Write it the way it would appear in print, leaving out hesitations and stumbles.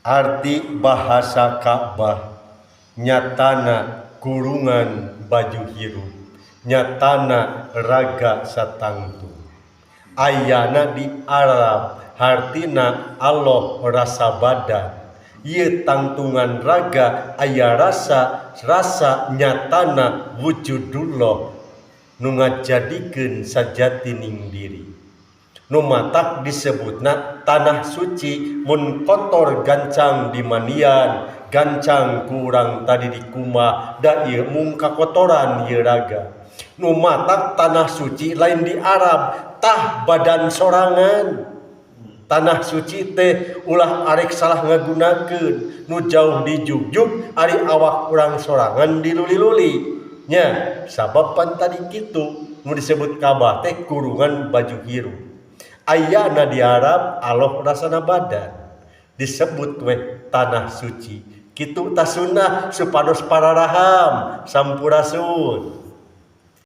Arti bahasa Ka'bah nyatana kurungan baju hirup, nyatana raga satangtu. Ayana di Arab, hartina Allah rasa badan. Ieu tangtungan raga aya rasa rasa nyatana wujudullah nu ngajadikeun sajatining diri. Nu matak disebutna tanah suci, mun kotor gancang dimandian, gancang kurang tadi dikumbah, da ieu mung kakotoran ieu raga. Nu matak tanah suci lain di Arab, tah badan sorangan. Tanah suci teh ulah arek salah ngagunakeun, nu jauh dijugjug, ari awak urang sorangan diluli-luli nya. Sabab pan tadi kitu, nu disebut Ka'bah teh kurungan baju hirup. Ayana di Arab Allah rasana badan, disebut weh tanah suci. Kitu tah sunnah supados pararaham. Sampurasun.